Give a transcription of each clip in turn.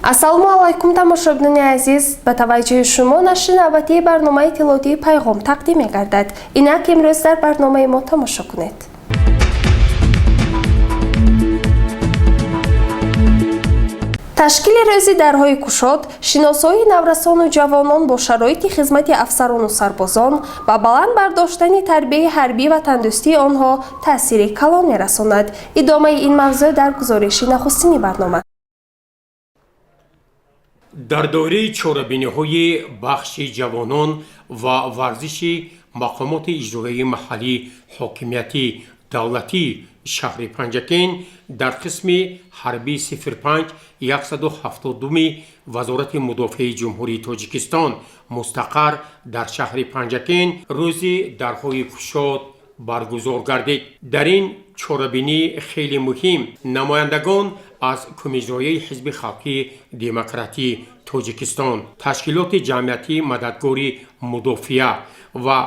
Ассалому алайкум, тамошобинони азиз! Ба таваҷҷӯҳи шумо нашри навбатии барномаи иттилоотии «Пайғом» тақдим мегардад. Инак, имрӯз дар барномаи мо тамошо кунед. Ташкили рӯзи дарҳои кушод, шиносоии наврасону ҷавонон бо шароити хизмати афсарону сарбозон ба баланд бардоштани тарбияи ҳарбӣ ватандӯстии онҳо таъсири калон мерасонад. Идомаи ин мавзӯъ дар гузориши нахустини барнома. Дар доираи чорабиниҳои бахши ҷавонон ва варзиши мақомоти иҷроияи маҳаллии ҳокимияти давлатии шаҳри Панҷакент дар қисми ҳарбии 05 172-ми Вазорати мудофиаи Ҷумҳурии Тоҷикистон, мустақар дар шаҳри Панҷакент, рӯзи дарҳои кушод баргузор гардид. Дар ин чорабинӣ хеле муҳим намояндагон аз Кумиҷрояи Ҳизби халқии демократии Тоҷикистон, ташкилоти ҷамъиятии мададгори мудофиа ва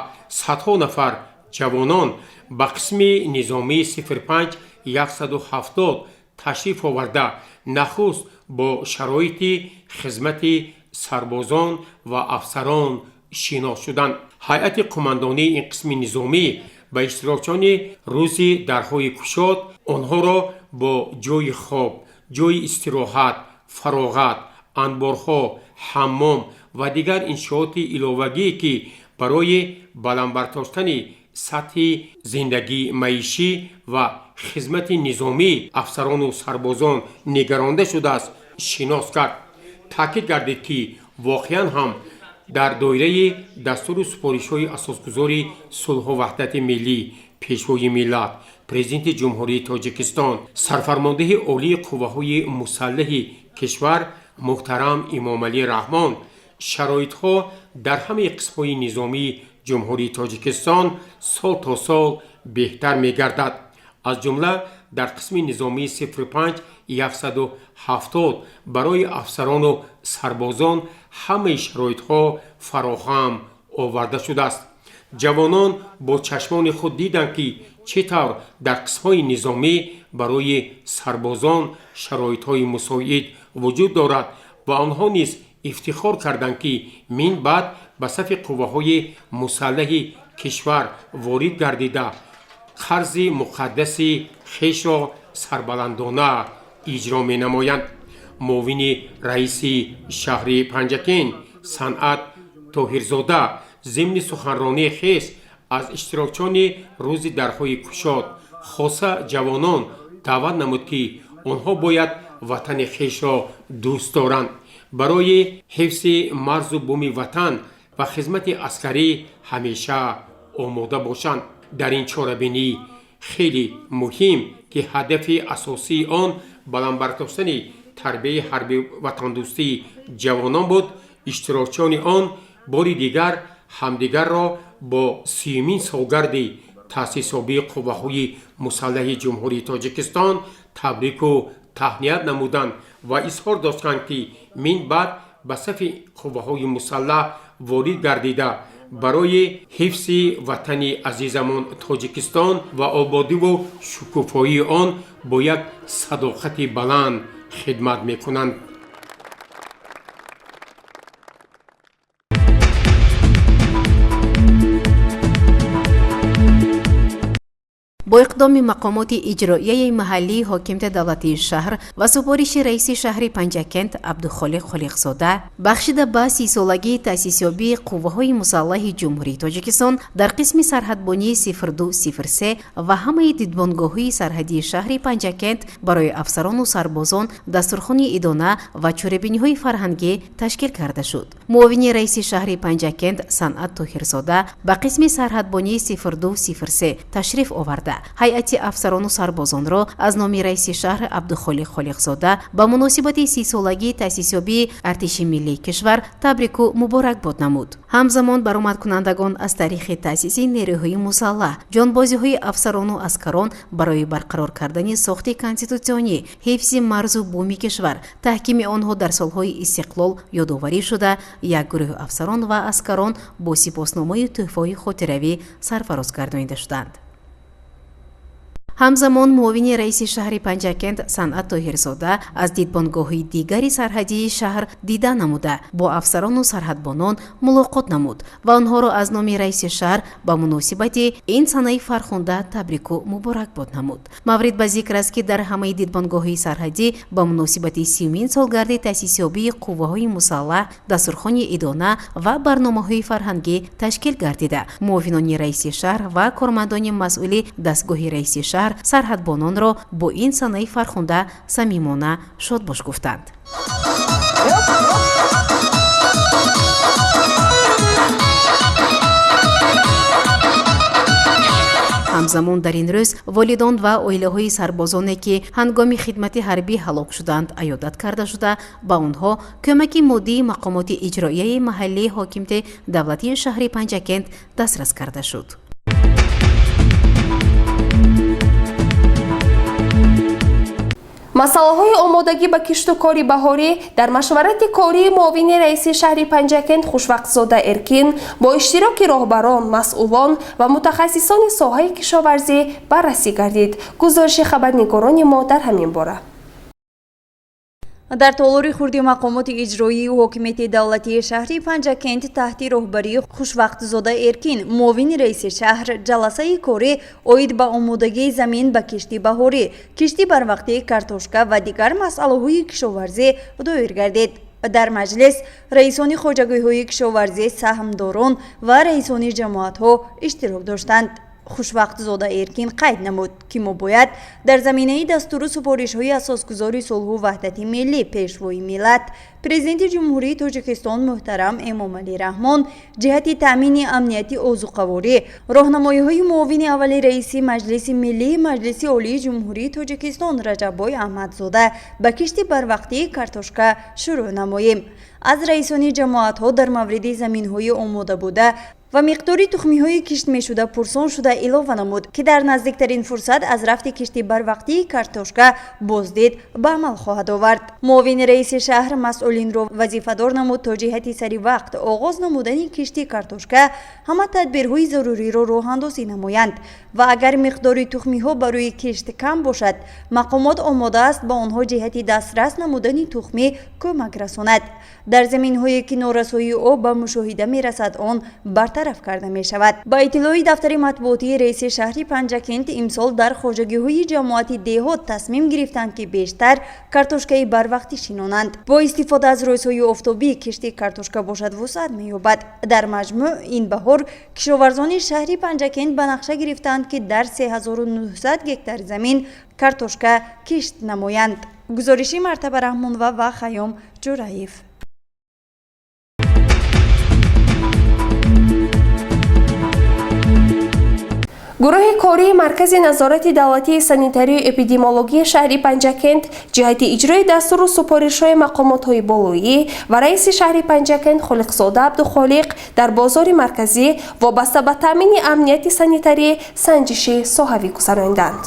садҳо нафар ҷавонон ба қисми низомии 05 170 ташриф оварда, нахуст бо шароити хизмати сарбозон ва афсарон шинос шуданд. Ҳайати қумандонии ин қисми низомӣ ба иштирокчиёни рӯзи дарҳои кушод онҳоро бо ҷойи хоб, ҷойи истироҳат, фароғат, анборҳо, ҳаммом ва дигар иншооти иловагие, ки барои баланд бардоштани сатҳи зиндагии маишӣ ва хизмати низомии афсарону сарбозон нигаронда шудааст, шинос кард. Таъкид гардид, ки воқеан ҳам дар доираи дастуру супоришҳои асосгузори сулҳу ваҳдати миллӣ, Пешвои миллат, Президенти Ҷумҳурии Тоҷикистон, Сарфармондеҳи Олии Қувваҳои Мусаллаҳи кишвар муҳтарам Эмомалӣ Раҳмон шароитҳо дар ҳамаи қисмҳои низомии Ҷумҳурии Тоҷикистон сол то сол беҳтар мегардад. Аз ҷумла дар қисми низомии 05 170 барои афсарону сарбозон ҳамаи шароитҳо фароҳам оварда шудааст. Ҷавонон бо чашмони худ диданд, ки чӣ тавр дар қисмҳои низомӣ барои сарбозон шароитҳои мусоид вуҷуд дорад ва онҳо низ ифтихор карданд, ки мин баъд ба сафи қувваҳои мусаллаҳи кишвар ворид гардида, қарзи муқаддаси хешро сарбаландона иҷро менамоянд. Муовини раиси шаҳри Панҷакент Санъат Тоҳирзода зимни суханронии хеш аз иштирокчиёни рӯзи дарҳои кушод, хоса ҷавонон, даъват намуд, ки онҳо бояд ватани хешро дӯст доранд, барои ҳифзи марзу буми ватан ва хизмати аскарӣ ҳамеша омода бошанд. Дар ин чорабинӣ хеле муҳим, ки ҳадафи асосии он баланд бардоштани тарбияи ҳарби ватандӯстии ҷавонон буд, иштирокчиёни он бори дигар ҳамдигарро бо 30-юмин солгарди таъсисёбии Қувваҳои Мусаллаҳи Ҷумҳурии Тоҷикистон табрику таҳният намуданд ва изҳор доштанд, ки мин баъд ба сафи қувваҳои мусаллаҳ ворид гардида, барои ҳифзи ватани азизамон Тоҷикистон ва ободиву шукуфоии он бо як садоқати баланд хидмат мекунанд. Бо иқдоми мақомоти иҷроияи маҳаллии ҳокимияти давлатии шаҳр ва супориши раиси шаҳри Панҷакент Абдухолиқ Холиқзода, бахшида ба 30-солагии таъсисёбии Қувваҳои Мусаллаҳи Ҷумҳурии Тоҷикистон, дар қисми сарҳадбонии 0203 ва ҳамаи дидбонгоҳҳои сарҳадии шаҳри Панҷакент барои афсарону сарбозон дастурхони идона ва чорабиниҳои фарҳангӣ ташкил карда шуд. Муовини раиси шаҳри Панҷакент Санъат Тоҳирзода ба қисми сарҳадбонии 0203 ташриф оварда, ҳайати афсарону сарбозонро аз номи раиси шаҳр Абдухолиқ Холиқзода ба муносибати 30-солагии таъсисёбии артиши миллии кишвар табрику муборакбод намуд. Ҳамзамон баромадкунандагон аз таърихи таъсиси нерӯҳои мусаллаҳ, ҷонбозиҳои афсарону аскарон барои барқарор кардани сохти конститутсионӣ, ҳифзи марзу буми кишвар, таҳкими онҳо дар солҳои истиқлол ёдоварӣ шуда, як гурӯҳи афсарон ва аскарон бо сипосномаю тӯҳфаҳои хотиравӣ сарфароз гардонида шуданд. Ҳамзамон муовини раиси шаҳри Панҷакент Санъат Тоҳирзода аз дидбонгоҳи дигари сарҳадии шаҳр дида намуда, бо афсарону сарҳадбонон мулоқот намуд ва онҳоро аз номи раиси шаҳр ба муносибати ин санаи фархунда табрику муборакбод намуд. Маврид ба зикр аст, ки дар ҳамаи дидбонгоҳҳои сарҳадӣ ба муносибати 30-умин солгарди таъсисёбии қувваҳои мусаллаҳ дастурхони идона ва барномаҳои фарҳангӣ ташкил гардида, муовинони раиси шаҳр ва кормандони масъули дастгоҳи раиси шаҳр сарҳадбононро бо ин санаи фархунда самимона шодбош гуфтанд. Ҳамзамон дар ин рӯз волидон ва оилаҳои сарбозоне, ки ҳангоми хидмати ҳарбӣ ҳалок шуданд, аёдат карда шуда, ба онҳо кӯмаки моддии мақомоти иҷроияи маҳаллии ҳокимияти давлатии шаҳри Панҷакент дастрас карда шуд. Масъалаҳои омодагӣ ба кишту кори баҳорӣ дар машварати кории муовини раиси шаҳри Панҷакент Хушвақтзода Эркин бо иштироки роҳбарон, масъулон ва мутахассисони соҳаи кишоварзӣ баррасӣ гардид. Гузориши хабарнигорони мо дар ҳамин бора. Дар толори хурди мақомоти иҷроии ҳокимияти давлатии шаҳри Панҷакент таҳти роҳбарии Хушвақтзода Эркин, муовини раиси шаҳр, ҷаласаи корӣ оид ба омодагии замин ба кишти баҳорӣ, кишти барвақтии картошка ва дигар масъалаҳои кишоварзӣ доир гардид. Дар маҷлис раисони хоҷагиҳои кишоварзӣ, саҳмдорон ва раисони ҷамоатҳо иштирок доштанд. Хушвақтзода Эркин қайд намуд, ки мо бояд дар заминаи дастуру супоришҳои асосгузори сулҳу ваҳдати миллӣ, Пешвои миллат, Президенти Ҷумҳурии Тоҷикистон муҳтарам Эмомалӣ Раҳмон ҷиҳати таъмини амнияти озуқаворӣ, роҳнамоиҳои муовини аввали раиси Маҷлиси Миллии Маҷлиси Олии Ҷумҳурии Тоҷикистон Раҷаббой Аҳмадзода ба кишти барвақтии картошка шурӯъ намоем. Аз раисони ҷамоатҳо дар мавриди заминҳои омода буда ва миқдори тухмиҳои кишт мешуда пурсон шуда, илова намуд, ки дар наздиктарин фурсат аз рафти кишти барвақтии картошка боздид ба амал хоҳад овард. Муовини раиси шаҳр масъулинро вазифадор намуд, то ҷиҳати сари вақт оғоз намудани кишти картошка ҳама тадбирҳои заруриро роҳандозӣ намоянд ва агар миқдори тухмиҳо барои кишт кам бошад, мақомот омода аст ба онҳо ҷиҳати дастрас намудани тухмӣ кӯмак расонад. Дар заминҳое ки норасоии об ба мушоҳида мерасад, он бартараф карда мешавад. Ба иттилои дафтари матбуотии раиси шаҳри Панҷакент, имсол дар хоҷагиҳои ҷамоати деҳот тасмим гирифтанд, ки бештар картошкаи барвақтӣ шинонанд. Бо истифода аз рӯзҳои офтобӣ кишти картошка бошад вусъат меёбад. Дар маҷмӯъ ин баҳор кишоварзони шаҳри Панҷакент ба нақша гирифтанд, ки дар 3900 гектар замин картошка кишт намоянд. Гузориши Мартаба Раҳмонова ва Хайём Ҷураев. Гурӯҳи кории Маркази назорати давлатии санитарию эпидемиологии шаҳри Панҷакент ҷиҳати иҷрои дастуру супоришҳои мақомотҳои болоӣ ва раиси шаҳри Панҷакент Холиқзода Абдухолиқ дар бозори марказӣ вобаста ба таъмини амнияти санитарӣ санҷиши соҳавӣ гузаронданд.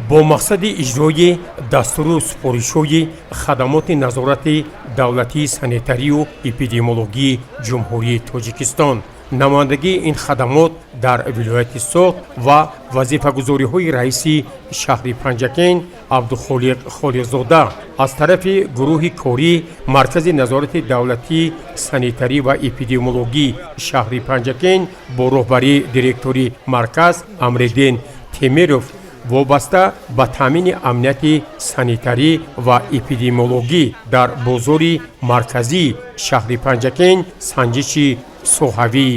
Бо мақсади иҷрои дастуру супоришҳои хадамоти назорати давлатии санитарию эпидемиологии Ҷумҳурии Тоҷикистон, намояндагии ин хадамот дар вилояти Суғд ва вазифагузориҳои раиси шаҳри Панҷакент Абдухолиқ Холиқзода аз тарафи гурӯҳи корӣ Маркази назорати давлатии санитарӣ ва эпидемиологии шаҳри Панҷакент бо роҳбарии директори марказ Амриддин Темиров вобаста ба таъмини амнияти санитарӣ ва эпидемиологӣ дар бозори марказии шаҳри Панҷакент санҷиши соҳавӣ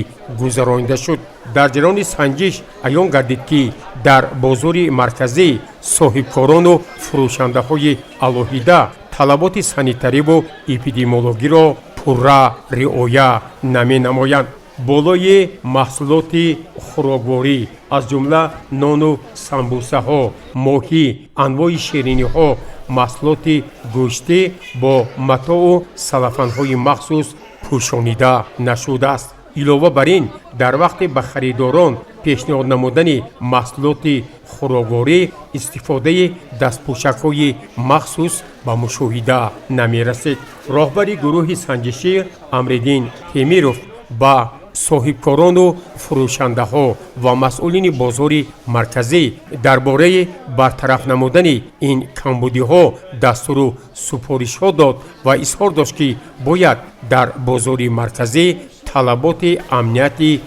гузаронида шуд. Дар ҷараёни санҷиш аён гардид, ки дар бозори марказӣ соҳибкорону фурӯшандаҳои алоҳида талаботи санитариву эпидемиологиро пурра риоя наменамоянд. Болои маҳсулоти хӯрокворӣ, аз ҷумла нону самбусаҳо, моҳӣ, анвои шириниҳо, маҳсулоти гӯштӣ бо матоу салафанҳои махсус пӯшонида нашудааст. Илова бар ин, дар вақти ба харидорон пешниҳод намудани маҳсулоти хӯрокворӣ истифодаи дастпӯшакҳои махсус ба мушоҳида намерасид. Роҳбари гурӯҳи санҷишӣ Амриддин Темиров ба Соҳибкорону фурӯшандаҳо ва масъулини бозори марказӣ дар бораи бартараф намудани ин камбудиҳо дастуру супоришҳо дод ва изҳор дошт, ки бояд дар бозори марказӣ талаботи амнияти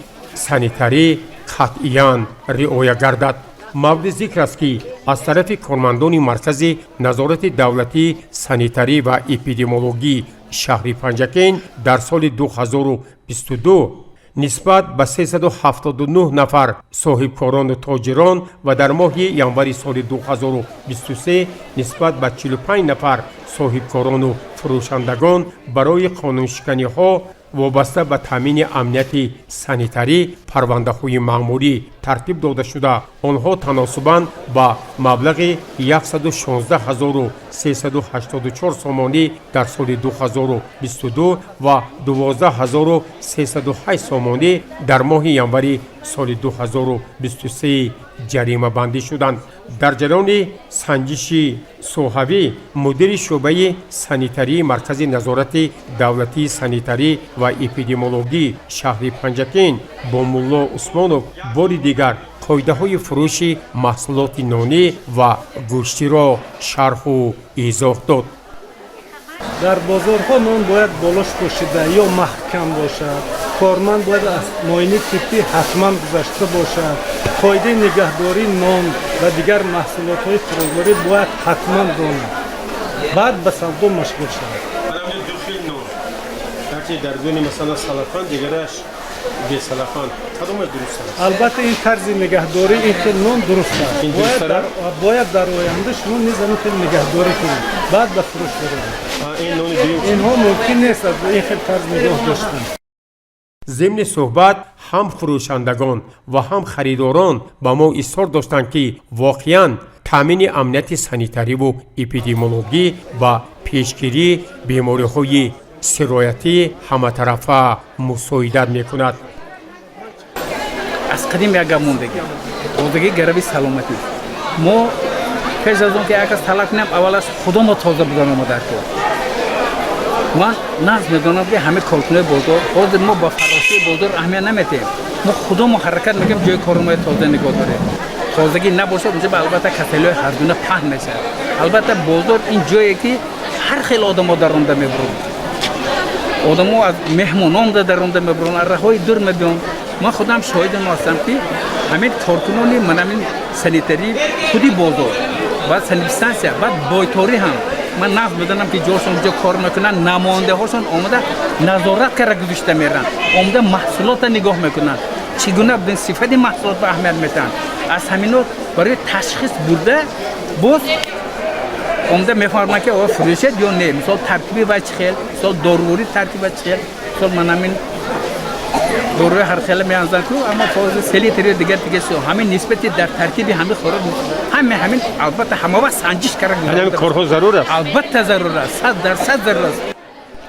санитарӣ қатъиян риоя гардад. Мавриди зикр аст, ки аз тарафи кормандони Маркази назорати давлатии санитарӣ ва эпидемиологии шаҳри Панҷакент дар соли 2022 нисбат ба 379 нафар соҳибкорону тоҷирон ва дар моҳи январи соли 2023 нисбат ба 45 нафар соҳибкорону фурӯшандагон барои қонуншиканиҳо вобаста ба таъмини амнияти санитарӣ парвандаҳои маъмурӣ тартиб дода шуда, онҳо таносубан ба маблағи 116 384 сомонӣ дар соли 2022 ва 12 308 сомонӣ дар моҳи январи соли 2023 ҷаримабандӣ шуданд. Дар ҷараёни санҷиши соҳавӣ мудири шӯъбаи санитарии Маркази назорати давлатии санитарӣ ва эпидемиологии шаҳри Панҷакент Бомулло Усмонов бори дигар қоидаҳои фурӯши маҳсулоти нонӣ ва гӯштиро шарҳу изоҳ дод. Дар бозорҳо нон бояд болош пӯшида ё маҳкам бошад. Корманд бояд аз муоинаи тиббӣ ҳатман гузашта бошад. Қоидаи нигаҳдории нон ва дигар маҳсулотҳои хӯрокворӣ бояд ҳатман донад, баъд ба савдо машғул шавад. Дар дуни, масалан, селлофан, дигараш беселлофан, кадомаш дуруст аст? Албатта, ин тарзи нигаҳдорӣ, ин хел нон дуруст аст. Бояд дар оянда шумо низ ҳамин хел нигаҳдорӣ кунед, баъд ба фурӯш бароред. Инҳо мумкин нест аз ин хел тарз нигоҳ доштан. Зимни суҳбат ҳам фурӯшандагон ва ҳам харидорон ба мо изҳор доштанд, ки воқеан таъмини амнияти санитариву эпидемиологӣ ва пешгирии бемориҳои сироятӣ ҳаматарафа мусоидат мекунад. Аз қадим як гап мондагӣ: тозагӣ гарави саломатӣ. Мо пеш аз он ки як кас талаб кунем, аввал аз худомо тоза будан омада кор. Ман нағз медонам, ки ҳамаи коркунои бозор, ҳозир мо ба фаррошии бозор аҳамият наметиҳем. Мо худомо ҳаракат мекунем, ҷои кори мо тоза нигоҳ дорем. Тозагӣ набошад, унҷа албатта касалиҳои ҳаргуна паҳн мешавад. Албатта, бозор ин ҷое ки ҳар хел одамо дар онда мебуранд, одамо аз меҳмонон дар онда мебуранд, аз раҳҳои дур мебиёнд. Ман худам шоҳидам ҳастам, ки ҳамин коркунони ман ҳамин санитарии худи бозор, баъд санэпидстансия, баъд бойторӣ ҳам, ман нағз медонам, ки ҷошон ҷо кор мекунанд. Намояндаҳошон омада назорат карда гузошта меранд, омада маҳсулотро нигоҳ мекунанд, чӣ гуна сифати маҳсулот ба аҳамият метаҳанд. Аз ҳамино барои ташхис бурда, боз омада мефаҳманд, ки оё фурӯшед ё не. Мисол, таркиби вай чӣ хел, мисол, доруворӣ таркиба чӣ хел. Мисол, ман ҳамин доруи ҳархела меанзанд ку, аммо фоизи селитри, дигар дигар, ҳамин нисбати дар таркиби ҳамин хӯрок, ҳаме ҳамин албатта ҳама вақт санҷиш карда. Ҳамин корҳо зарур аст? Албатта, зарур аст, 100% зарур аст.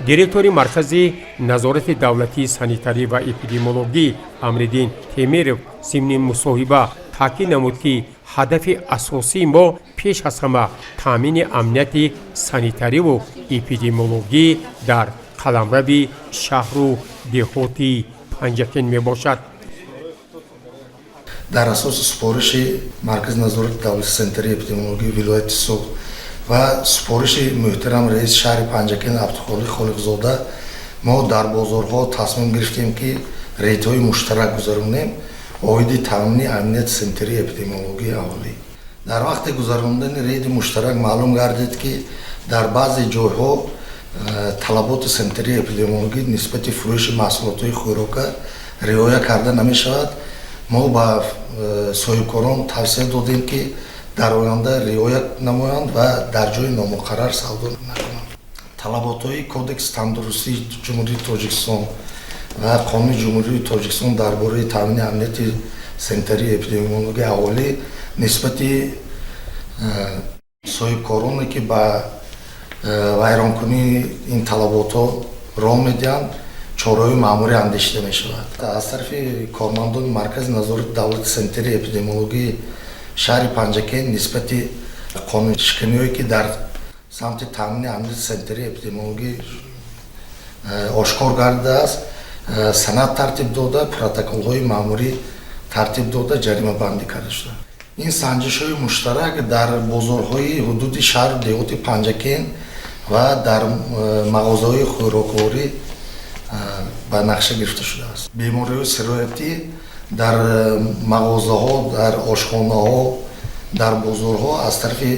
Директори Маркази назорати давлатии санитарӣ ва эпидемиологӣ Амриддин Темиров зимни мусоҳиба таъкид намуд, ки ҳадафи асосии мо пеш аз ҳама таъмини амнияти санитариву эпидемиологӣ дар қаламрави шаҳру деҳоти Панҷакент мебошад. Дар асоси супориши Маркази назорати давлати санитарии эпидемиологии вилояти Суғд ва супориши муҳтарам раиси шаҳри Панҷакент Абдухолиқ Холиқзода мо дар бозорҳо тасмим гирифтем, ки рейдҳои муштарак гузаронем оиди таъмини амнияти санитарии эпидемиологии аҳолӣ. Дар вақти гузарондани рейди муштарак маълум гардид, ки дар баъзе ҷойҳо талаботи санитарии эпидемиологӣ нисбати фурӯши маҳсулотҳои хӯрока риоя карда намешавад. Мо ба соҳибкорон тавсия додем, ки дар оянда риоя намоянд ва дар ҷои номуқаррар савдо накунанд. Талаботҳои Кодекси тандурустии Ҷумҳурии Тоҷикистон ва Қонуни Ҷумҳурии Тоҷикистон дар бораи таъмини амнияти санитарии эпидемиологии аҳолӣ нисбати соҳибкороне, ки ба вайронкунии ин талаботҳо роҳ медиҳанд, чораҳои маъмурӣ андешида мешавад. Аз тарафи кормандони Маркази назорати давлати санитарии эпидемиологии шаҳри Панҷакент нисбати қонуншиканиҳое, ки дар самти таъмини амнияти санитарии эпидемиологӣ ошкор гардидааст. Санад тартиб дода, протоколҳои маъмурӣ тартиб дода, ҷаримабандӣ карда шуда. Ин санҷишҳои муштарак дар бозорҳои ҳудуди шаҳру деҳоти Панҷакент ва дар мағозаҳои хӯрокворӣ ба нақша гирифта шудааст. Бемориҳои сироятӣ дар мағозаҳо, дар ошхонаҳо, дар бозорҳо аз тарафи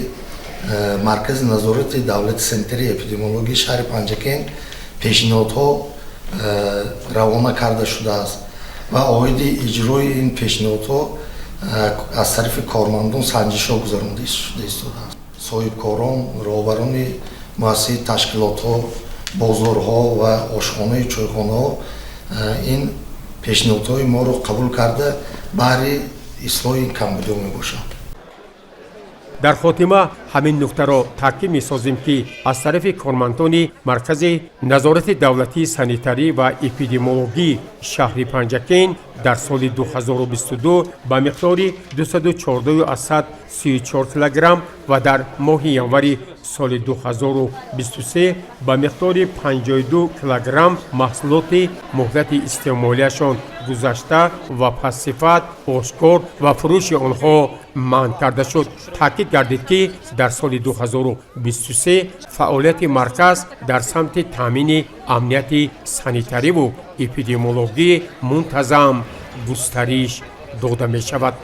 Маркази назорати давлати санитарии эпидемиологии шаҳри Панҷакент пешниҳодҳо равона карда шудааст ва оиди иҷрои ин пешниҳодҳо аз тарафи кормандон санҷишҳо гузаронида шуда истодааст. Соҳибкорон, роҳбарони муассисаи ташкилотҳо, бозорҳо ва ошхонаи чойхонаҳо ин пешниҳодҳои моро қабул карда, баҳри ислоҳи ин камбудиҳо мебошанд. Дар хотима ҳамин нуктаро таъкид месозем, ки аз тарафи кормандони Маркази назорати давлатии санитарӣ ва эпидемиологии шаҳри Панҷакент дар соли 2022 ба миқдори 214,34 килограмм ва дар моҳи январи соли 2023 ба миқдори 52 килограмм маҳсулоти муҳлати истеъмолиашон гузашта ва пастсифат ошкор ва фурӯши онҳо манъ карда шуд. Таъкид гардид, ки дар соли 2023 фаъолияти марказ дар самти таъмини амнияти санитариву эпидемиологӣ мунтазам густариш дода мешавад.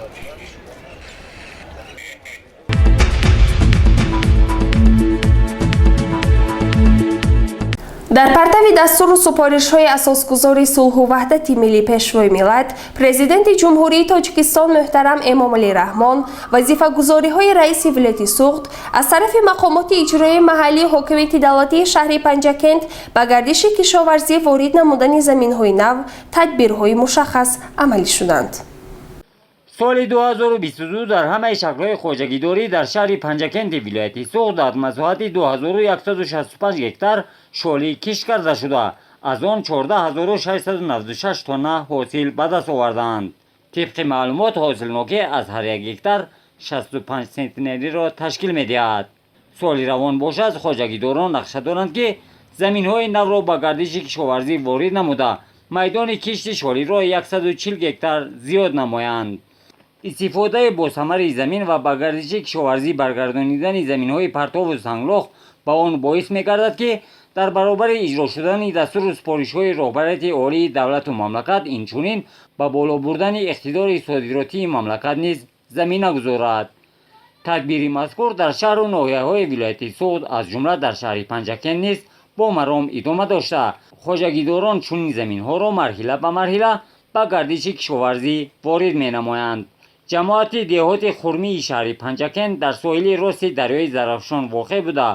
Дар партави дастуру супоришҳои асосгузори сулҳу ваҳдати миллӣ, Пешвои миллат, Президенти Ҷумҳурии Тоҷикистон муҳтарам Эмомалӣ Раҳмон, вазифагузориҳои раиси вилояти Суғд, аз тарафи мақомоти иҷроии маҳаллии ҳокимияти давлатии шаҳри Панҷакент ба гардиши кишоварзӣ ворид намудани заминҳои нав тадбирҳои мушаххас амалӣ шуданд. Соли 2022 дар ҳамаи шаклҳои хоҷагидорӣ дар шаҳри Панҷакенти вилояти Суғд дар масоҳати 2165 гектар шолӣ кишт карда шуда, аз он 14696 тонна ҳосил ба даст овардаанд. Тибқи маълумот, ҳосилнокӣ аз ҳар як гектар 65 сентнериро ташкил медиҳад. Соли равон бошад, хоҷагидорон нақша доранд, ки заминҳои навро ба гардиши кишоварзӣ ворид намуда, майдони кишти шолиро 140 гектар зиёд намоянд. Истифодаи босамари замин ва ба гардиши кишоварзӣ баргардонидани заминҳои партову санглох ба он боис мегардад, ки дар баробари иҷро шудани дастуру супоришҳои роҳбарияти олии давлату мамлакат, инчунин ба боло бурдани иқтидори содиротии мамлакат низ замина гузорад. Тадбири мазкур дар шаҳру ноҳияҳои вилояти Суғд, аз ҷумла дар шаҳри Панҷакент низ бо маром идома дошта, хоҷагидорон чунин заминҳоро марҳила ба марҳила ба гардиши кишоварзӣ ворид менамоянд. Ҷамоати деҳоти Хурмии шаҳри Панҷакент дар соҳили рости дарёи Зарафшон воқеъ буда,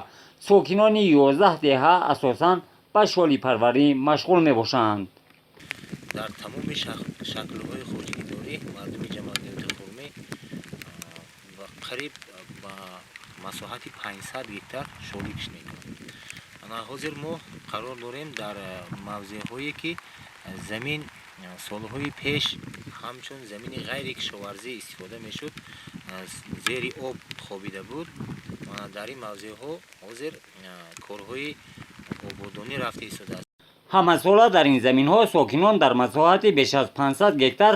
сокинони 11 деҳа асосан ба шолипарварӣ машғул мебошанд. Дар тамоми шаклҳои хоҷагидорӣ мардуми ҷамоати деҳоти Хурмӣ қариб ба масоҳати 500 гектар шолӣ кишт мекунанд. Ҳозир мо қарор дорем дар мавзеъҳое, ки замин солҳои пеш ҳамчун замини ғайрикишоварзӣ истифода мешуд, зери об хобида буд. Дар ин мавзеъҳо ҳозир корҳои ободонӣ рафта истодааст. Ҳамасола дар ин заминҳо сокинон дар масоҳати беш аз 500 гектар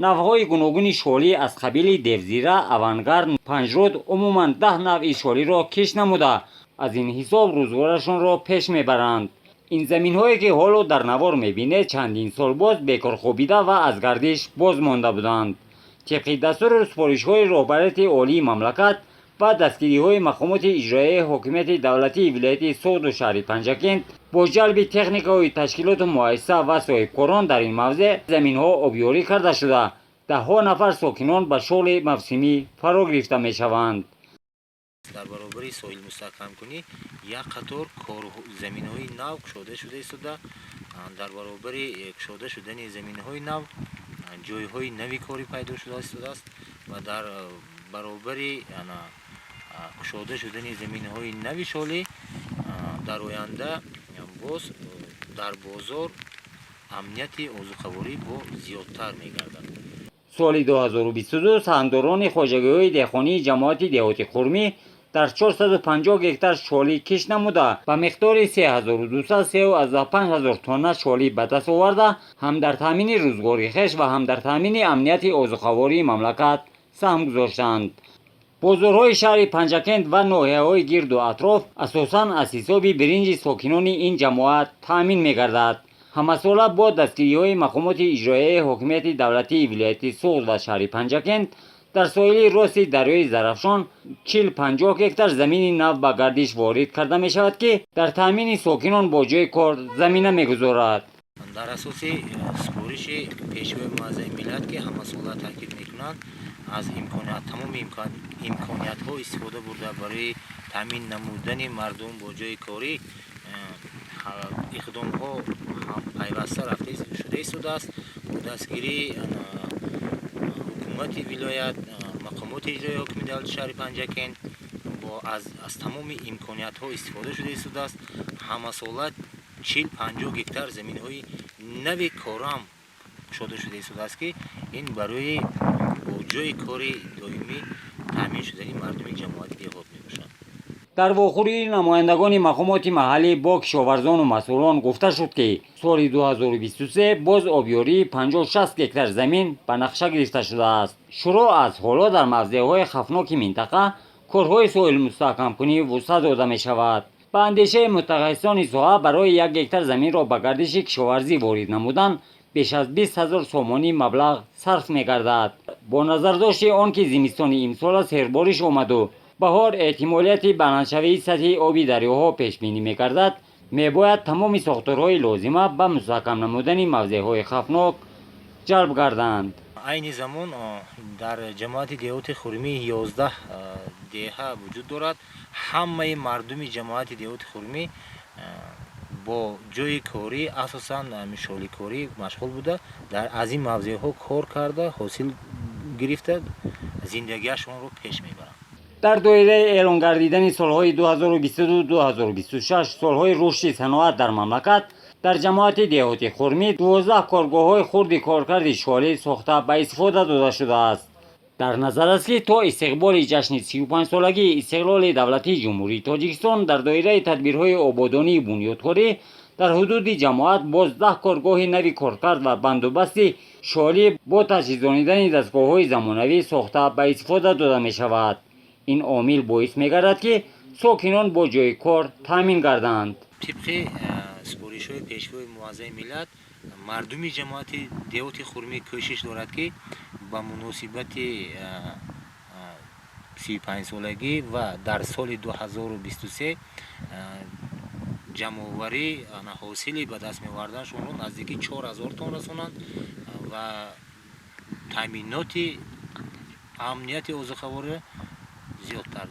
навъҳои гуногуни шолӣ аз қабили девзира, авангард, панҷруд, умуман 10 навъи шолиро кишт намуда, аз ин ҳисоб рӯзгорашонро пеш мебаранд. Ин заминҳое, ки ҳоло дар навор мебинед, чандин сол боз бекор хобида ва аз гардиш боз монда буданд. Тибқи дастуру супоришҳои роҳбарияти олии мамлакат ва дастгириҳои мақомоти иҷроияи ҳокимияти давлатии вилояти Суғду шаҳри Панҷакент, бо ҷалби техникаҳои ташкилоту муассиса ва соҳибкорон дар ин мавзеъ заминҳо обёрӣ карда шуда, даҳҳо нафар сокинон ба шуғли мавсимӣ фаро гирифта мешаванд. Дар баробари соҳил мустаҳкамкунӣ як қатор заминҳои нав кушода шуда истода, дар баробари кушода шудани заминҳои нав ҷойҳои нави корӣ пайдо шуда истодааст ва дар баробари кушода шудани заминҳои нави шолӣ дар оянда боз дар бозор амнияти озуқаворӣ бо зиёдтар мегардад. Соли 2022 саҳмдорони хоҷагиҳои деҳқонии ҷамоати деҳоти Хурмӣ Дар 450 гектар шолӣ кишт намуда, ба миқдори 3235 ҳазор тонна шолӣ ба даст оварда, ҳам дар таъмини рӯзгори хеш ва ҳам дар таъмини амнияти озуқавории мамлакат саҳм гузоштанд. Бозорҳои шаҳри Панҷакент ва ноҳияҳои гирду атроф асосан аз ҳисоби биринҷи сокинони ин ҷамоат таъмин мегардад. Ҳамасола бо дастгириҳои мақомоти иҷроияи ҳокимияти давлатии вилояти Суғд ва шаҳри Панҷакент дар соҳили рости дарёи Зарафшон 40-50 гектар замини нав ба гардиш ворид карда мешавад, ки дар таъмини сокинон бо ҷойи кор замина мегузорад. Дар асоси супориши Пешвои Муаззами миллат, ки ҳамасола таъкид мекунанд, аз тамоми имкониятҳо истифода бурда, барои таъмин намудани мардум бо ҷойи корӣ иқдомҳо пайваста рафта шуда истодааст. Бо дастгирии ҳукумати вилоят, мақомоти иҷроии ҳокимияти давлати шаҳри Панҷакент аз тамоми имкониятҳо истифода шуда истодааст. Ҳамасола 40-50 гектар заминҳои нави корам кушода шуда истодааст, ки ин барои бо ҷойи кори доимӣ таъмин шудани мардуми ҷамоати деҳот мебошад. Дар вохӯрии намояндагони мақомоти маҳаллӣ бо кишоварзону масъулон гуфта шуд, ки соли 2023 боз обёрии 56 гектар замин ба нақша гирифта шудааст. Шурӯъ аз ҳоло дар мавзеъҳои хавфноки минтақа корҳои соҳилмустаҳкамкунӣ вусъат дода мешавад. Ба андешаи мутахассисони соҳа, барои як гектар заминро ба гардиши кишоварзӣ ворид намудан беш аз 20 ҳазор сомонӣ маблағ сарф мегардад. Бо назардошти он ки зимистони имсола сербориш омаду баҳор эҳтимолияти баландшавии сатҳи оби дарёҳо пешбинӣ мегардад, мебояд тамоми сохторҳои лозима ба мустаҳкам намудани мавзеъҳои хавфнок ҷалб гарданд. Айни замон дар ҷамоати деҳоти Хурмӣ 11 деҳа вуҷуд дорад. Ҳамаи мардуми ҷамоати деҳоти Хурмӣ бо ҷойи корӣ, асосан шоликорӣ машғул буда, аз ин мавзеъҳо кор карда, ҳосил гирифта, зиндагиашонро пеш мебаранд. Дар доираи эълон гардидани солҳои 2022-2026 солҳои рушди саноат дар мамлакат, дар ҷамоати деҳоти Хурмӣ 12 коргоҳҳои хурди коркарди шолӣ сохта ба истифода дода шудааст. Дар назар аст, ки то истиқболи ҷашни 35-солагии истиқлоли давлатии Ҷумҳурии Тоҷикистон дар доираи тадбирҳои ободонии бунёдкорӣ дар ҳудуди ҷамоат боз 10 коргоҳи нави коркард ва бандубасти шолӣ бо таҷҳизонидани дастгоҳҳои замонавӣ сохта ба истифода дода мешавад. Ин омил боис мегардад, ки сокинон бо ҷойи кор таъмин гарданд. Тибқи супоришҳои Пешвои Муаззами миллат, мардуми ҷамоати деҳоти Хурмӣ кӯшиш дорад, ки ба муносибати 35-солагӣ ва дар соли 2023 ҷамъоварӣ ҳосили ба даст меоварданашонро наздики 4000 тонна расонанд ва таъминоти амнияти озуқавориро зиёдтар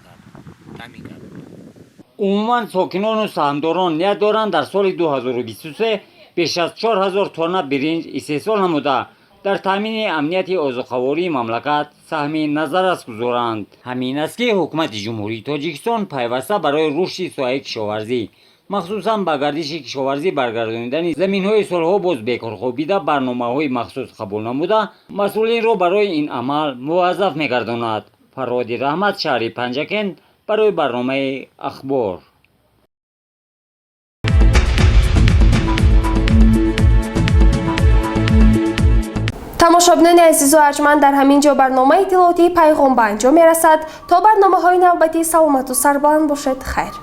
таъмин гардад. Умуман, сокинону саҳмдорон ният доранд дар соли 2023 беш аз 4000 тонна биринҷ истеҳсол намуда, дар таъмини амнияти озуқавории мамлакат саҳми назаррас гузоранд. Ҳамин аст, ки ҳукумати Ҷумҳурии Тоҷикистон пайваста барои рушди соҳаи кишоварзӣ, махсусан ба гардиши кишоварзӣ баргардонидани заминҳои солҳо боз бекорхобида, барномаҳои махсус қабул намуда, масъулинро барои ин амал муваззаф мегардонад. Фарҳоди Раҳмат, шаҳри Панҷакент, барои барномаи Ахбор. Тамошобинони азизу арҷманд, дар ҳамин ҷо барномаи иттилоотии Пайғом ба анҷом мерасад. То барномаҳои навбатӣ саломату сарбаланд бошед. Хайр.